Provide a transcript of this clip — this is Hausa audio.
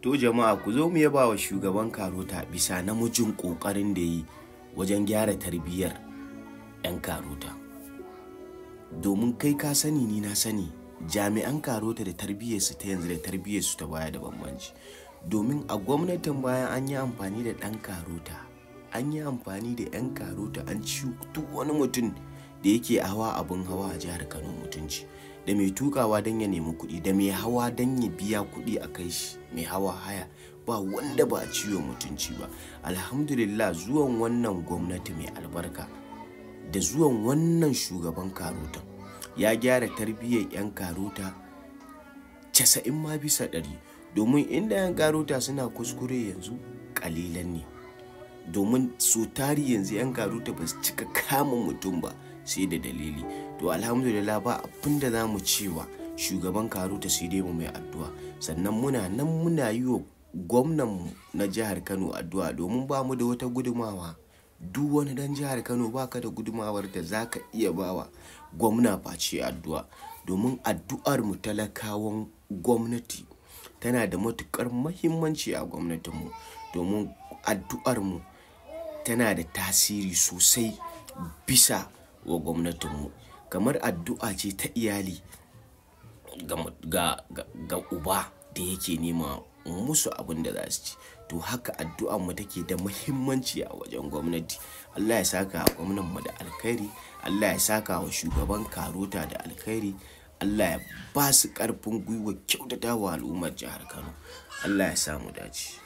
To jama'a, ku zo mu yaba wa shugaban Karota bisa namijin ƙoƙarin da yi wajen gyara tarbiyyar 'yan Karota. Domin kai ka sani, ni na sani, jami'an Karota da tarbiyyarsu ta yanzu da tarbiyyarsu ta baya da bambanci. Domin a gwamnatin baya an yi amfani da ɗan Karota, an yi amfani da 'yan Karota, an ci duk wani mutum da yake hawa abin hawa a jihar Kano mutunci. Da mai tukawa don ya nemi kuɗi, da mai hawa don ya biya kuɗi a kai shi, mai hawa haya, ba wanda ba a ciwo mutunci ba. Alhamdulillah, zuwan wannan gwamnati mai albarka da zuwan wannan shugaban Karota ya gyara tarbiyyar 'yan Karota 90 ma bisa 100. Domin inda 'yan Karota suna kuskure yanzu ƙalilan ne. Domin so tari yanzu 'yan Karota ba su cika kama mutum ba sai da dalili. To alhamdulillah, ba abin da za mu cewa shugaban Karota sai dai mu mai addu'a. Sannan muna nan muna yi wa gwamnanmu na jihar Kano addu'a, domin ba mu da wata gudumawa. Duk wani dan jihar Kano ba ka da gudumawar da za ka iya bawa gwamna face addu'a. Domin addu'ar mu talakawan gwamnati tana da matuƙar muhimmanci a gwamnatinmu. Domin addu'ar mu tana da tasiri sosai bisa wa gwamnatinmu. Kamar addu'a ce ta iyali ga uba da yake nema musu abin da za su ci. To haka addu'ar mu take da muhimmanci a wajen gwamnati. Allah ya saka wa gwamnanmu da alkhairi. Allah ya saka wa shugaban Karota da alkhairi. Allah ya ba su ƙarfin gwiwa kyautata wa al'ummar jihar Kano. Allah ya sa mu dace.